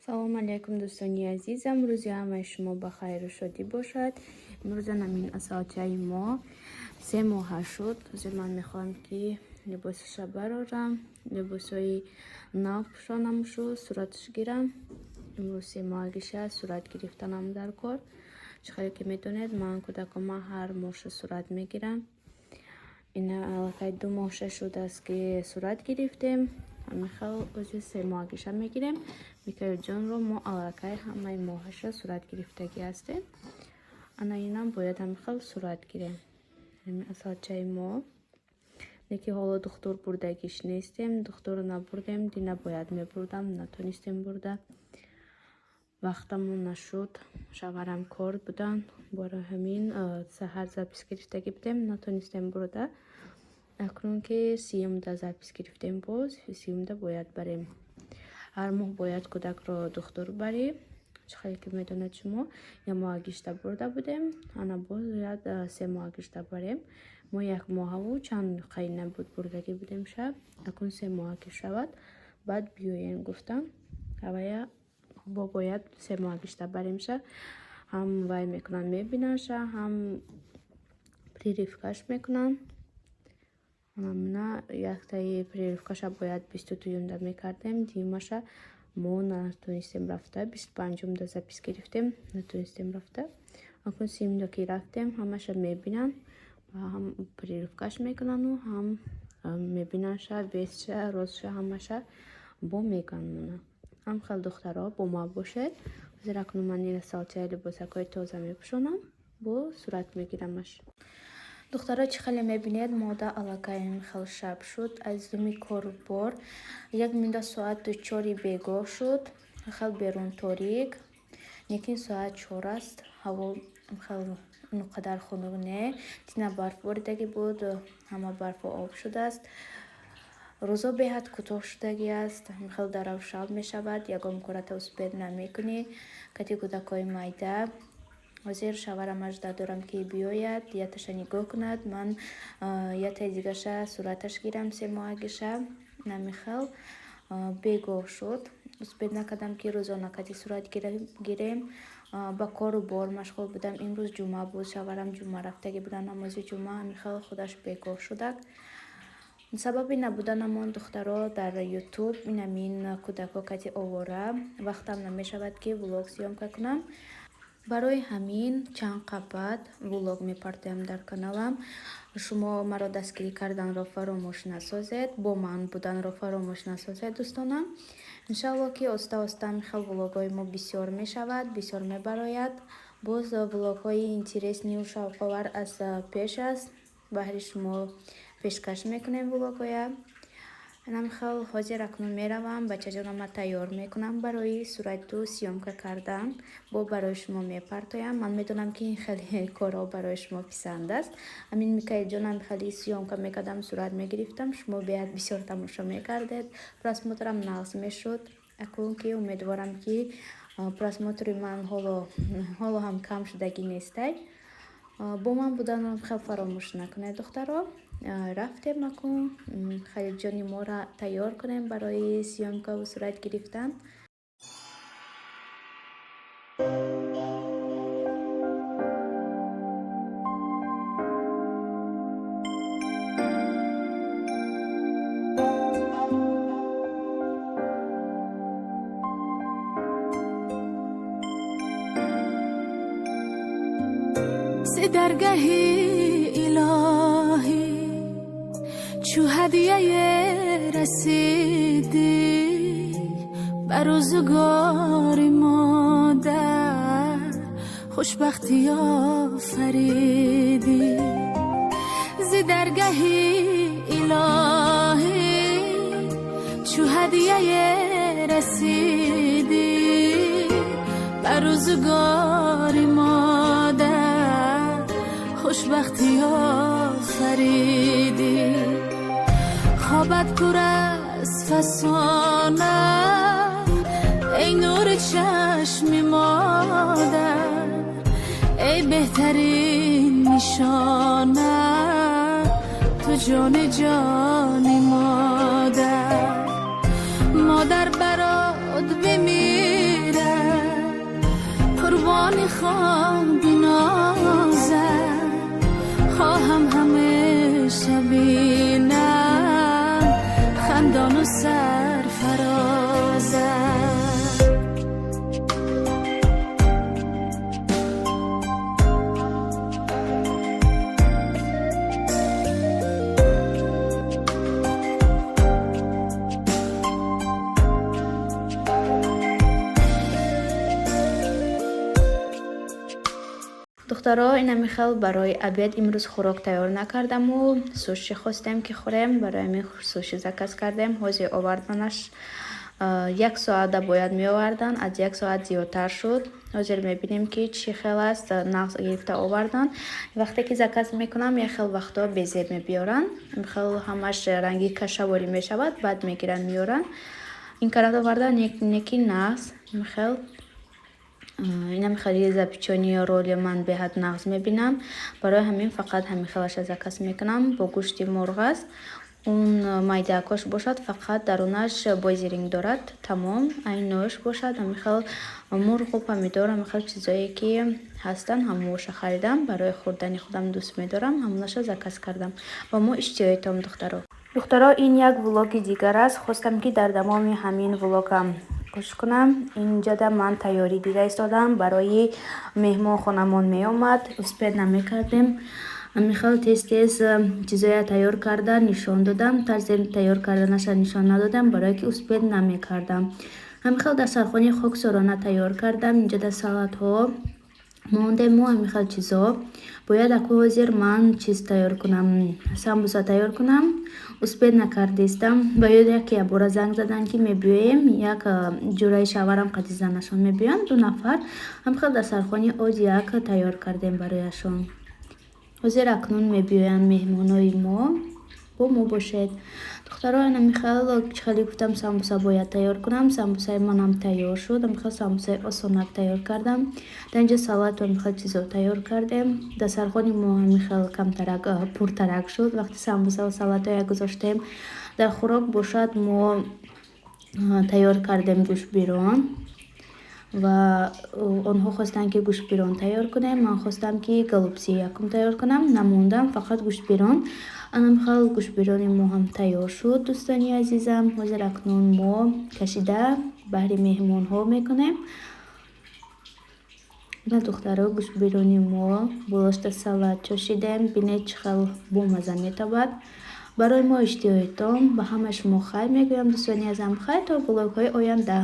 Салому алайкум, дӯстони азизам. Рӯзи ҳамаи шумо ба хайру шодӣ бошад. Имрӯза намин асалчаи мо 3 моҳа шуд. Ҳозир ман мехоҳам, ки либосаша барорам, либосҳои нав пӯшонамшу, сураташ гирам. Имрӯз 3 моҳагиша, сурат гирифтанам дар кор. Чӣ хеле ки медонед, ман кӯдакома ҳар моҳша сурат мегирам. Ина аллакай 2 моҳша шудааст, ки сурат гирифтем. Ҳамихел ози 3 моҳагиша мегирем. Микаилҷонро мо аллакай ҳамаи моҳаша сурат гирифтагӣ ҳастем. Ана инам бояд ҳамихел сурат гирем. Ҳамин асалчаи мо. Леки ҳоло духтур бурдагиш нестем, духтурро набурдем, дина бояд мебурдам, натонистем бурда. Вақтамон нашуд, шавҳарам кор буданд, барои ҳамин саҳар запись гирифтагӣ будем, натонистем бурда. Акнун ки 30-умда запись гирифтем, боз 30-умда бояд барем. Ҳар моҳ бояд кӯдакро духтур барӣ. Чӣ хеле ки медонед шумо, як моҳагишта бурда будем, ана боз бояд 3 моҳагишта барем. Мо як моҳаву чанд қайна буд бурдагӣ будем шаб, акнун 3 моҳа ки шавад, баъд биёем гуфтам. Авая бо бояд 3 моҳагишта баремша, ҳам вай мекунанд, мебинандша, ҳам прививкаш мекунанд. Мана яктаи прививкаша бояд 22-юмда мекардем, дуюмаша мо натонистем рафта, 25-умда запись гирифтем, натонистем рафта. Акнун 30-умда ки рафтем, ҳамаша мебинанд ва ҳам прививкаш мекунанду, ҳам мебинандша, весша, ростша, ҳамаша бо мегӯянд мона. Ҳам хел, духтаро, бо ма бошед. Ҳозир акнун ман ин асалчаи либосакҳои тоза мепӯшонам, бо сурат мегирамаш. Духтаро, чӣ хеле мебинед, мода аллакай хел шаб шуд. Аз думи корбор як минда соату 4-и бегоҳ шуд. Хел берун торик, лекин соат 4 аст. Ҳаво хел он қадар хунук не. Тина барф боридагӣ буд, ҳама барфо об шудааст. Рӯзо беҳад кӯтоҳ шудагӣ аст. Хел дарав шаб мешавад, ягон кората успеть намекунӣ. Кати кӯдакҳои майда. Ҳозир шавҳарам ажда дорам, ки биёяд, яташа нигоҳ кунад, ман ятаи дигаша сураташ гирам, 3 моҳагиша. Намихел бегоҳ шуд. Успеть накардам, ки рӯзона кати сурат гирем. Ба кору бор машғул будам. Имрӯз ҷумъа буд, шавҳарам ҷумъа рафтагӣ буданд, намози ҷумъа, ҳамихел худаш бегоҳ шудак. Сабаби набуданамон, духтаро, дар Ютуб инамин кӯдакҳо кати овора, вақтам намешавад, ки влог съёмка кунам. Барои ҳамин чанд қабат влог мепартоям дар каналам. Шумо маро дастгирӣ карданро фаромӯш насозед, бо ман буданро фаромӯш насозед, дӯстонам. Иншаллоҳ, ки оста оста хел влогҳои мо бисёр мешавад, бисёр мебарояд. Боз влогҳои интересныйу шавқовар аз пеш аст. Баҳри шумо пешкаш мекунем влогҳоя. Инам хел ҳозир акнун меравам, бачаҷонама тайёр мекунам барои сурату съёмка кардан. Бо барои шумо мепартоям. Ман медонам, ки ин хеле корҳо барои шумо писанд аст. Ҳамин Микаилҷонам хеле съёмка мекардам, сурат мегирифтам. Шумо беҳад бисёр тамошо мекардед. Просмотрам нағз мешуд. Акнун ки умедворам, ки просмотри ман ҳоло ҳам кам шудагӣ нестай. Бо ман буданро хел фаромӯш накунед, духтаро. Рафтем акун Халилҷони моро тайёр кунем барои съёмкаву сурат гирифтан. Зи даргаҳи илоҳӣ чу ҳадияе расидӣ ба рӯзгори модар, хушбахтӣ офаридӣ. Зи даргаҳи илоҳӣ чу ҳадияе расидӣ ба рӯзгори модар, хушбахтӣ офаридӣ. Хобат пур аз фасона, эй нури чашми модар, эй беҳтарин нишона, ту ҷони ҷони модар. Модар барот бимирам. میخوام بنازم، خواهم همیشه بینم خندان و سرفرازم. Духтаро, инами хел барои обед имрӯз хӯрок тайёр накардаму суши хостем, ки хӯрем. Барои ҳамин суши заказ кардем. Ҳозир оварданаш як соата бояд меовардан, аз як соат зиёдтар шуд. Ҳозир мебинем, ки чӣ хел аст. Нағз гирифта овардан. Вақте ки заказ мекунам, як хел вақтҳо безеб мебиёранд, хел ҳамаш ранги кашаворӣ мешавад, баъд мегиранд, меёранд. Ин карат овардан неки нағз хел. Инам хели запечённый ролли ман беҳад нағз мебинам, барои ҳамин фақат ҳамин хелаша заказ мекунам. Бо гӯшти мурғ аст. Он майдаакош бошад, фақат дарунаш бойзиринг дорад, тамом. Айнош бошад, ҳамин хел мурғу помидор, ҳамин хел чизое ки ҳастанд, ҳамоша харидам. Барои хӯрдани худам дӯст медорам, ҳамонаша заказ кардам. Ба мо иштиҳои том, духтаро. Духтаро, ин як влоги дигар аст. Хостам, ки дар давоми ҳамин влогам гӯш кунам. Инҷода ман тайёрӣ дида истодам барои меҳмонхонамон меомад, успеть намекардем. Ҳамин хел тез тез чизоя тайёр карда нишон додам. Тарзи тайёр карданаша нишон надодам, барое ки успеть намекардам. Ҳамин хел дастархони хоксорона тайёр кардам. Инҷода салатҳо мондем мо, ҳамин хел чизо. Бояд аку ҳозир ман чиз тайёр кунам, самбуса тайёр кунам. Успеть накардистам. Ба ёд яке ябора занг заданд, ки мебиёем. Як ҷураи шаварам қади занашон мебиёянд, ду нафар. Ҳамин хел дастархони одияк тайёр кардем барояшон. Ҳозир акнун мебиёянд меҳмонои мо. Бо мо бошед, духтаро. Ҳамин хел, хеле гуфтам, самбуса бояд тайёр кунам. Самбусаи манам тайёр шуд. Ҳамин хел самбусаи осонак тайёр кардам. Дар инҷо салату ҳамин хел чизо тайёр кардем. Дастархони мо ҳамин хел камтарак пуртарак шуд, вақти самбусаву салатҳоя гузоштем. Дар хӯрок бошад, мо тайёр кардем гӯштбирон ва онҳо хостанд, ки гӯштбирон тайёр кунем. Ман хостам, ки голубцы якум тайёр кунам, намондам, фақат гӯштбирон. Анам хел гӯштбирони мо ҳам тайёр шуд, дӯстони азизам. Ҳозир акнун мо кашида баҳри меҳмонҳо мекунем. На, духтаро, гӯштбирони мо болошта салат чошидем. Бинед, чӣ хел бомаза метобад. Барои мо иштиҳои том. Ба ҳамаи шумо хайр мегӯям, дӯстони азизам. Хайр, то влогҳои оянда.